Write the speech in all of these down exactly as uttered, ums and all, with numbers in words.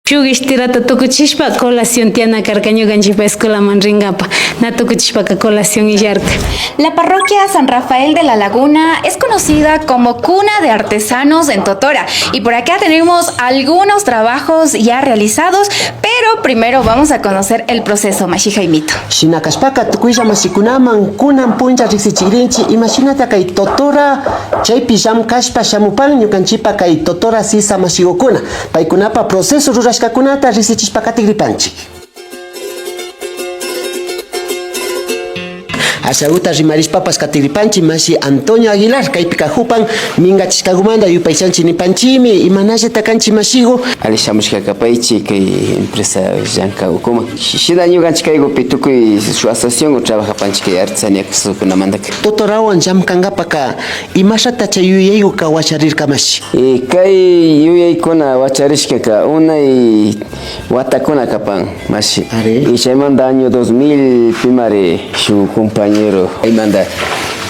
Shuk ishtirata tukuchishpa colación tiyana karka ñukanchikpa escuelaman rinkapa. Na tukuchishpaka colación illarka. La parroquia San Rafael de la Laguna es conocida como cuna de artesanos en Totora y por acá tenemos algunos trabajos ya realizados, pero primero vamos a conocer el proceso, mashi Jaimito. Shina kashpaka tukuylla mashikunaman kunan punlla riksichigrinchik imashinata kay Totora chaypi llamkashpa shamupan ñukanchikpa kay Totora sisa mashigukuna. Paykunapa proceso rurashkakunata riksichishpa katigripanchik. Ashaguta rimarishpapash katigripanchik mashi Antonio Aguilar, kaypi kajupan mingachishkagumanta yupaychanchik nipanchikmi, imanallata kanchik mashigu. Ali shamushka kapaychik kay empresa llanka ukuman. Shina ñukanchik kaygupi tukuy shuk asociación trabajapanchik kay artesanía cosaskunamantaka. Totorawan llamkankapaka imashata chay yuyayguka wacharirka mashi? Eh, kay yuyaykuna wacharishkaka unay watakuna kapan, mashi. Ari. Y chaymanta año dos mil pimari shuk compañero chaymanta,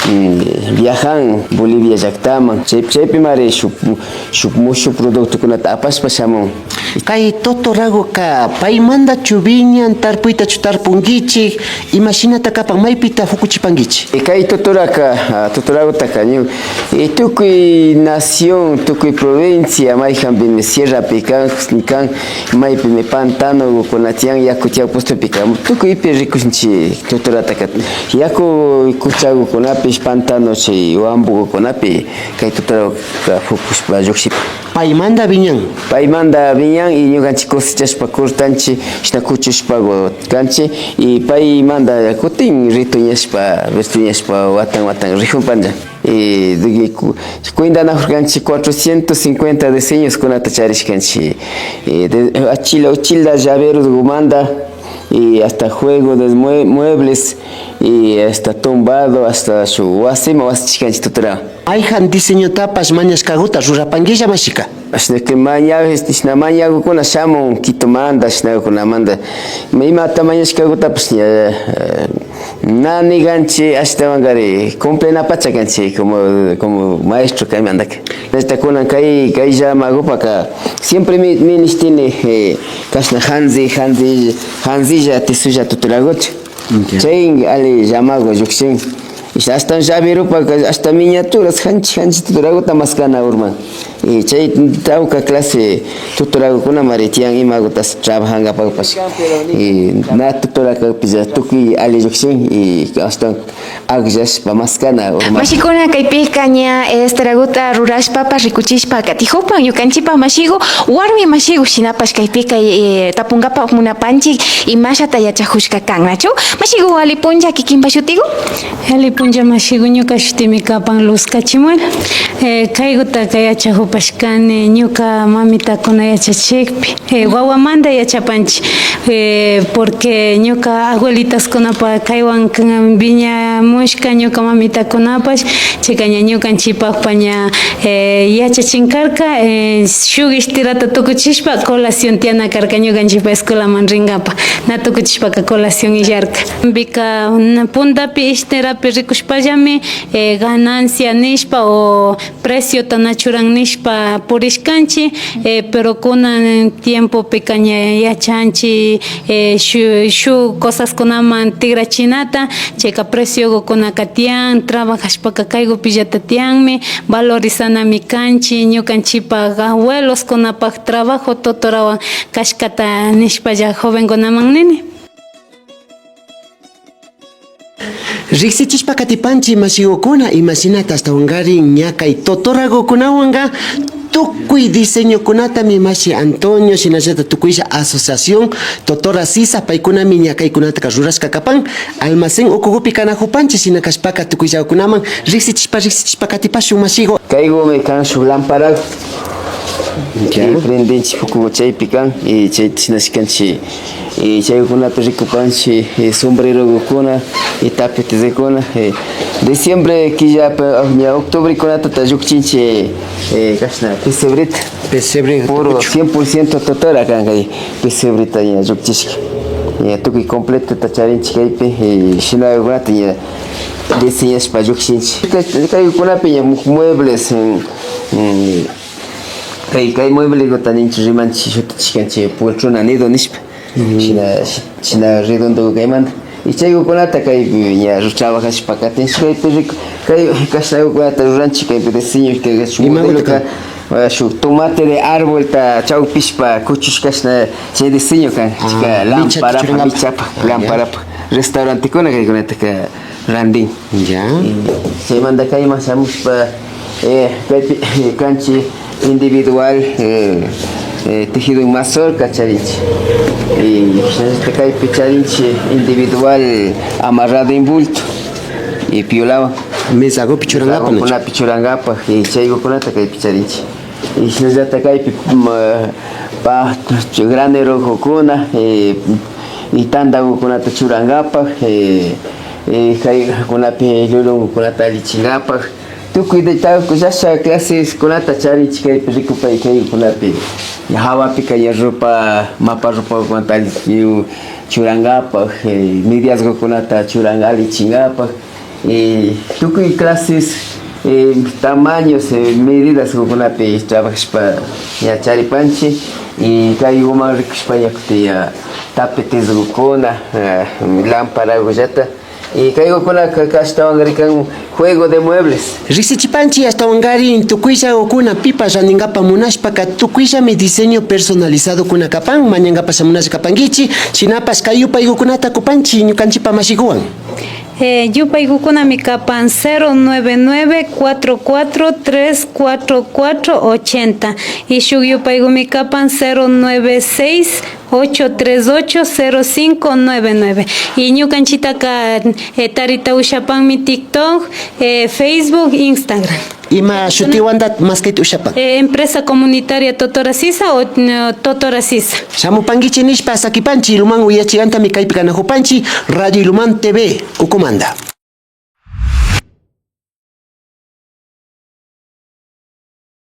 mm, viajan Bolivia llaktaman. Chay, chaypimari shuk, shuk mushuk productokunata apashpa shamun. Kay Totoraguka paymantachu wiñan, tarpuytachu tarpunkichik, imashinata kapan, maypita fukuchipankichik? Y kay Totoraka, ah, Totoragutaka ña, y tukuy nación, tukuy provincia, mayjanpimi sierrapi kan, kan, maypimi pantanogukuna tiyan, yaku tiyan pustupi kan, tukuypi rikunchik Totorataka. Yaku kuchagukunapish, pantano chay wambugukunapi kay Totoraguka fukushpa llukshipan. Paymanta wiñan. Paymanta wiñan y ñukanchik cosechashpa kurtanchik, shina kuchushpagu kanchik y paymanta kutin rituñashpa, rituñashpa watan watan rijunpanlla. Y de- cu- cuentanajurkanchik cuatrocientos cincuenta diseñoskunata charishkanchik. Y de- achila uchila llaverosgumanta y hasta juego de mue- muebles y hasta tumbado, hasta shuk wasiman wasichishkanchik Totora. Mayjan diseñotapash mañashkaguta rurapankilla mashika. Ashna que maña, shina mañagukuna shamun Quitomanta, shinagukunamanta. Imata mañashkagutapash ña, eh, na niganchik, ashtawankari cumplenapacha kanchik como, como maestro kaymantaka. Desde kunan kay, kay llamagupaka siempre mi, minishtini, eh, kashna hanzi, hanzi, hanzilla, tisulla Totoraguchu. Ya. Chay ali llamagu llukshin. Ishta ashtawan llaverupaka ashta miniaturas hanchi hanchi Totoraguta maskana urman. Y chay tawka clase Totoragukunamari tiyan imagutas trabajankapakpash. Y na Totorakapilla tukuy ali llukshin y ashtawan akllashpa maskana urman. Mashikuna kaypika ña, eh, esteraguta rurashpapash rikuchishpa katijupan ñukanchipa mashigu, warmi mashigu shinapash kaypika, eh, tapunkapa munapanchik imashata yachajushka kan, nachu? Mashigu, ali punlla, kikinpa shutigu? Ali punlla mashigu, ñuka shutimi kapan Luz Cachimuel. Eh, kaygutaka yachajupashkani ñuka mamitakuna yachachikpi. Eh, wawamanta yachapanchik. Eh, porque ñuka abuelitaskunapa kaywan kan wiñamushka, ñuka mamitakunapash, chayka ña ñukanchipakpa ña, eh, yachachin karka, eh, shuk ishtirata tukuchishpa colación tiyana karka ñukanchipa escuelaman rinkapa. Na tukuchishpaka colación illarka. Bika, mm, puntapi ishtirapi rikushpallami, eh, ganancia nishpa o preciota na churan nishpa purishkanchik, eh, pero kunan tiempopika ña yachanchik, eh, shu-, shuk cosaskunaman tikrachinata, chayka preciogukunaka tiyan, trabajashpaka kaygupillata tiyanmi, valorizanami kanchik, ñukanchikpa abueloskunapak trabajo Totorawan kashkata nishpalla jovenkunaman nini. Riksichishpa katipanchik mashigukuna, imashinata ashtawankarin ña kay totoragukunawanka tukuy diseñokunatami mashi Antonio, shinallata tukuylla asociación Totora Sisa, paykunami ña kaykunataka rurashka kapan. Almacén ukugupi kanajupanchik, shina kashpaka tukuyllakunaman riksichishpa, riksichishpa katipashun mashigu. Kaygumi kan shuk lamparagu. Ya. Y prendinchik pukugu chaypi kan, y chay shinashkanchik, y chaykunata rikupanchik, y sombrerogukuna, y tapetesekuna, y diciembre killapi, ah, ña octubrekunatata llukchinchik, eh, kashna, pesebreta. Pesebre. Puro, cien por ciento totora kan kay pesebreta ña llukchishka. Ña tukuy completota charinchik kaypi, y shinakunata ña diseñashpa llukshinchik. Kay, kaykunapi ña mu-, muebles, mm, mm, Kay, kay muebleguta ninchi rimanchi, shutichishkanchi poltrona nido nishpa. Shina, shi- shina redondo kaymanta. Y chaygukunata kaypi ña trabajashpa katinchi kaypi riku. Kay kashnagukunata ruranchi kaypi diseño kay shuk modeloka, ah, shuk tomate de arbolta chawpishpa kuchushkashna chay diseño kan. Chika lamparapa, michapa, lamparapa. Restaurantekuna kaykunataka randin. Ya. Y chaymanta kayman shamushpa, eh, kaypi kanchi individual, eh, eh, tejido en mazorca charinchi. Y shinallata kaypi charinchi individual amarrado en bulto. Y piolawan. Mesagupi churangapak. Mesagukunapi churangapak, y chaygukunata kaypi charinchi. Y shinallata kaypi, mm, pa, granerogukuna, eh, y tandagukunata churangapak, eh, eh, kaykunapi llullungukunata allichingapak, tukuy detalle, llashak claseskunata charinchi kaypi rikupay, kaykunapi. Hawapika ña ropa, mapa ropagukunata alli-, churangapak, eh, mediasgukunata churan allichingapak. Eh, tukuy clases, eh, tamaños, eh, medidasgukunapi trabajashpa ña charipanchi, y kayguman rikushpa ña kutin ña tapetesgukuna, eh, lamparagullata, y kaygukunaka ashtawankarin kan juego de muebles. Riksichipanchi ashtawankarin tukuyllagukuna pipash randingapak munashpaka tukuyllami diseño personalizadokuna kapan, mañangapak shamunalla kapankichi, shinapash kay yupaygukunata kupanchi ñukanchipa mashiguwan. Eh, yupaygukunami kapan cero nueve nueve, cuatro cuatro tres, cuatro cuatro ochenta, y shuk yupaygumi kapan cero nueve seis, ocho tres ocho, cero cinco nueve nueve. Y ñukanchitaka, eh, tarita ushapanmi TikTok, eh, Facebook, Instagram. Ima shutiwanta maskayta ushapan? Eh, Empresa Comunitaria Totora Sisa o, eh, Totora Sisa. Shamupankichi nishpa sakipanchi, Ilumán uyachigantami kaypi kanajupanchi, Radio Ilumán T V, ukumanta.